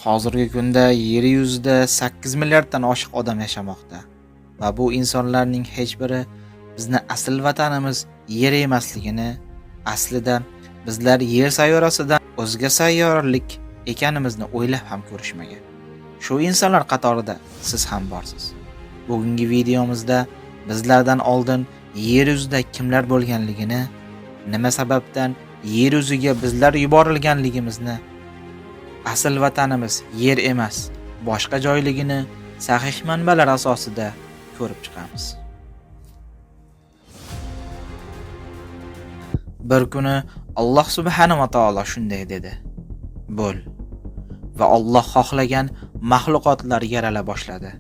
Hozirgi kunda yer yuzida 8 milliarddan oshiq odam yashamoqda va bu insonlarning hech biri bizni asl vatanimiz yer emasligini, aslida bizlar yer sayyorasidan o'zga sayyoralik ekanimizni o'ylab ham ko'rishmagan. Shu insonlar qatorida siz ham borsiz. Bugungi videomizda bizlardan oldin yer yuzida kimlar bo'lganligini, nima sababdan yer yuziga bizlar yuborilganligimizni, asl vatanimiz yer emas, boshqa joyligini sahih manbalar asosida ko'rib chiqamiz. Bir kuni Alloh subhanahu va taolo shunday dedi: "Bo'l." Va Alloh xohlagan maxluqotlar yarala boshladi.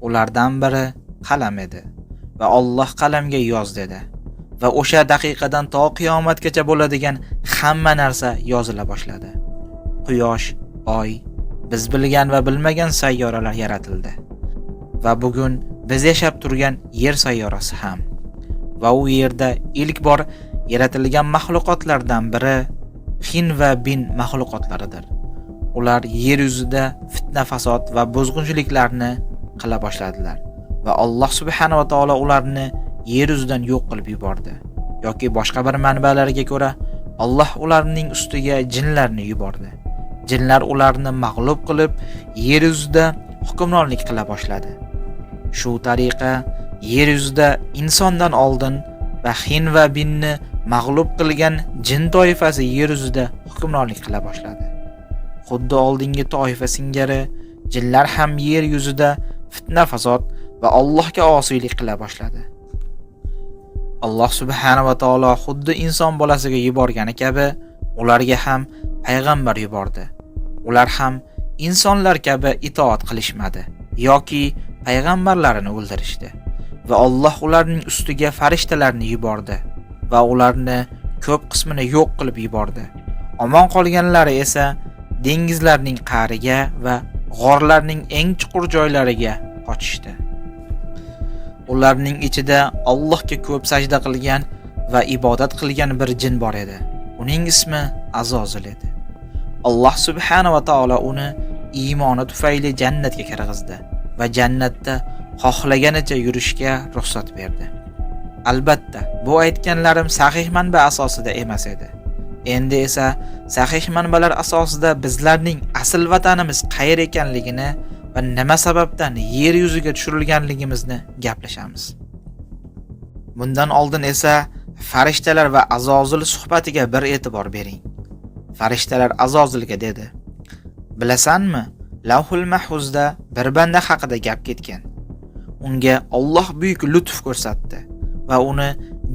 Ulardan biri qalam edi va Alloh qalamga yoz dedi. Va o'sha daqiqadan to qiyomatgacha bo'ladigan hamma narsa yozila boshladi. Quyosh, oy, biz bilgan va bilmagan sayyoralar yaratildi. Va bugun biz yashab turgan yer sayyorasi ham. Va u yerda ilk bor yaratilgan maxluqotlardan biri Xin va Bin maxluqotlaridir. Ular yer yuzida fitna fasod va buzg'unchiliklarni qila boshladilar va Alloh subhanahu va taolo ularni yer yuzidan yo'q qilib yubordi. Yoki boshqa bir manbalarga ko'ra, Alloh ularning ustiga jinlarni yubordi. Jinlar ularni mag'lub qilib, yer yuzida hukmronlik qila boshladi. Shu tariqa yer yuzida insondan oldin va Xin va Binni mag'lub qilgan jin toifasi yer yuzida hukmronlik qila boshladi. Xuddi oldingi toifa singari jinlar ham yer yuzida fitna fasod va Allohga osiylik qila boshladi. Alloh subhanahu va taolo xuddi inson bolasiga yuborgani kabi ularga ham payg'ambar yubordi. Ular ham insonlar kabi itoat qilishmadi yoki payg'ambarlarini o'ldirishdi. Va Alloh ularning ustiga farishtalarni yubordi va ularni ko'p qismini yo'q qilib yubordi. Omon qolganlari esa dengizlarning qa'riga va g'orlarning eng chuqur joylariga qochishdi. Ularning ichida Allohga ko'p sajda qilgan va ibodat qilgan bir jin bor edi. Uning ismi Azozil edi. Alloh subhanahu va taolo uni iymoni tufayli jannatga kirgizdi va jannatda xohlaganicha yurishga ruxsat berdi. Albatta, bu aytganlarim sahih manba asosida emas edi. Endi esa sahih manbalar asosida bizlarning asl vatanimiz qayer ekanligini va nima sababdan yer yuziga tushirilganligimizni gaplashamiz. Bundan oldin esa farishtalar va Azozil suhbatiga bir e'tibor bering. Farishtalar Azozilga dedi: "Bilasanmi, Lavhul Mahfuzda bir banda haqida gap ketgan. Unga Alloh buyuk lutf ko'rsatdi va uni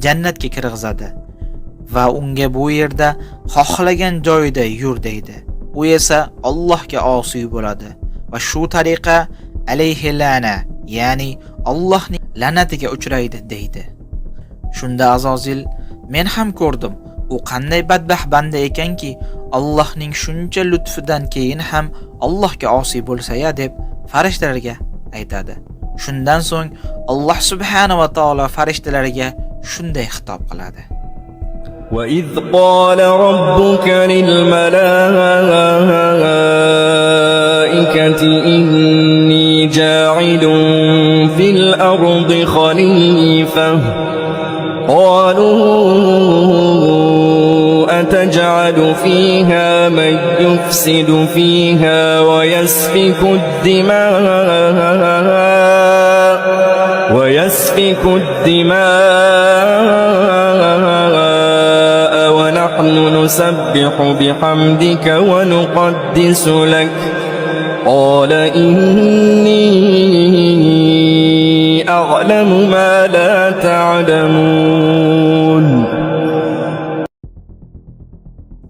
jannatga kirgizadi va unga bu yerda xohlagan joyida yur deydi. U esa Allohga osiy bo'ladi va shu tariqa alayhi la'na, ya'ni Allohning la'natiga uchraydi deydi." Shunda Azozil: "Men ham ko'rdim, u qanday badbaxt banda ekanki, Allohning shuncha lutfidan keyin ham Allohga osiy bo'lsa-ya" deb farishtalarga aytadi. Shundan so'ng Alloh subhanahu va taolo farishtalarga shunday xitob qiladi: وإذ قال ربك للملائكة إني جاعل في الأرض خليفة قالوا أتجعل فيها من يفسد فيها ويسفك الدماء ونحن نسبح بحمدك ونقدس لك قال إني أعلم ما لا تعلمون.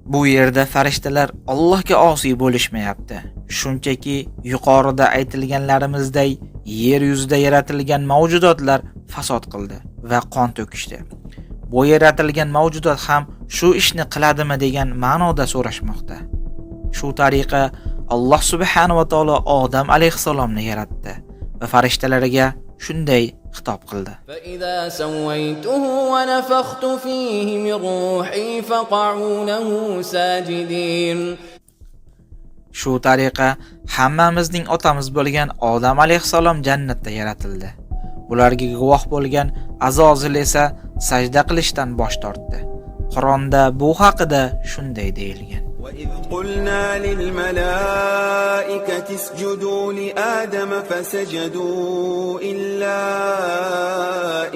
Bu yerda farishtalar Allohga osiy bo'lishmayapti. Shunchaki yuqorida aytilganlarimizday yer yuzida yaratilgan mavjudotlar fasod qildi va qon to'kishdi. Bu yaratilgan mavjudot ham shu ishni qiladimi degan ma'noda so'rashmoqda. Shu tariqa Alloh subhanahu va taolo Odam alayhissalomni yaratdi va farishtalarga shunday xitob qildi: فإذا سويته ونفخت فيه من روحي فقعوا له ساجدين. Shu tariqa hammamizning otamiz bo'lgan Odam alayhissalom jannatda yaratildi. Bularga guvoh bo'lgan Azozil esa sajda qilishdan bosh tortdi. Qur'onda bu haqida shunday deyilgan: وإذ قلنا للملائكة اسجدوا لآدم فسجدوا إلا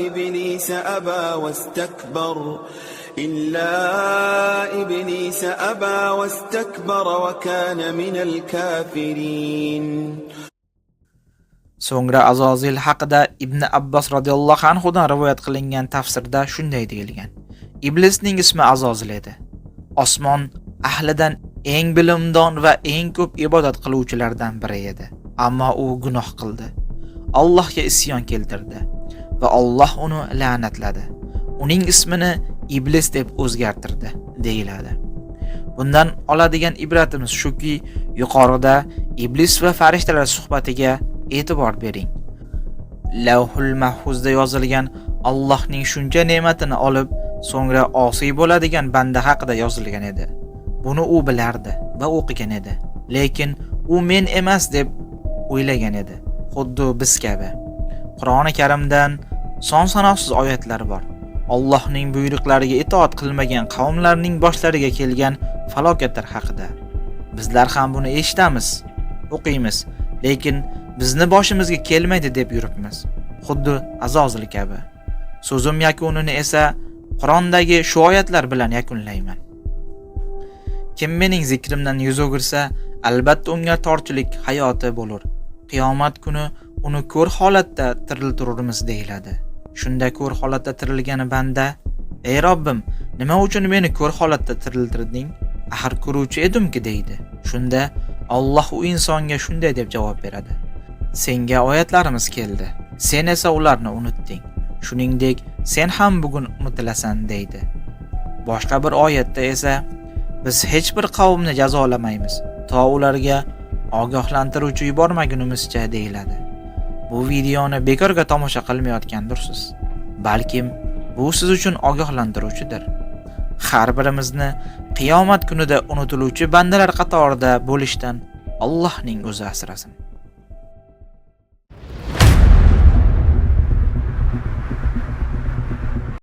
إبليس أبى واستكبر إلا إبليس أبى واستكبر وكان من الكافرين. So'ngra Azozil haqida Ibn Abbos radhiyallohu anhu dan rivoyat qilingan tafsirda shunday deyilgan: Iblisning ismi Azozil edi. Osmon ahlidan eng bilimdon va eng ko'p ibodat qiluvchilardan biri edi. Ammo u gunoh qildi. Allohga isyon keltirdi va Alloh uni la'natladi. Uning ismini Iblis deb o'zgartirdi, deyiladi. Bundan oladigan ibratimiz shuki, yuqorida iblis va farishtalar suhbatiga e'tibor bering. Lavhul Mahfuzda yozilgan Allohning shuncha ne'matini olib, so'ngra osiy bo'ladigan banda haqida yozilgan edi. Buni u bilardi va o'qigan edi. Lekin u men emas deb o'ylagan edi. Xuddi biz kabi. Qur'oni Karimdan son sanoqsiz oyatlar bor. Allohning buyruqlariga itoat qilmagan qavmlarning boshlariga kelgan falokatlar haqida. Bizlar ham buni eshitamiz, o'qiymiz, lekin bizni boshimizga kelmaydi deb yuribmiz. Xuddi Azozil kabi. So'zim yakunini esa Qur'ondagi shu oyatlar bilan yakunlayman. Kim mening zikrimdan yuz o'girsa, albatta unga torchilik hayoti bo'lur. Qiyomat kuni uni ko'r holatda tiriltirurmiz, deyiladi. Shunda ko'r holatda tirilgan banda: "Ey Robbim, nima uchun meni ko'r holatda tiriltirding? Axir ko'ruvchi edimki", deydi. Shunda Alloh u insonga shunday deb javob beradi: "Senga oyatlarimiz keldi. Sen esa ularni unutding. Shuningdek, sen ham bugun unutilasan", deydi. Boshqa bir oyatda esa biz hech bir qavmni jazolamaymiz, to ularga ogohlantiruvchi yubormagunimizcha, deyiladi. Bu videoni bekorga tomosha qilmayotgandirsiz. Balkim bu siz uchun ogohlantiruvchidir. Har birimizni qiyomat kunida unutiluvchi bandalar qatorida bo'lishdan Allohning o'zi asrasin.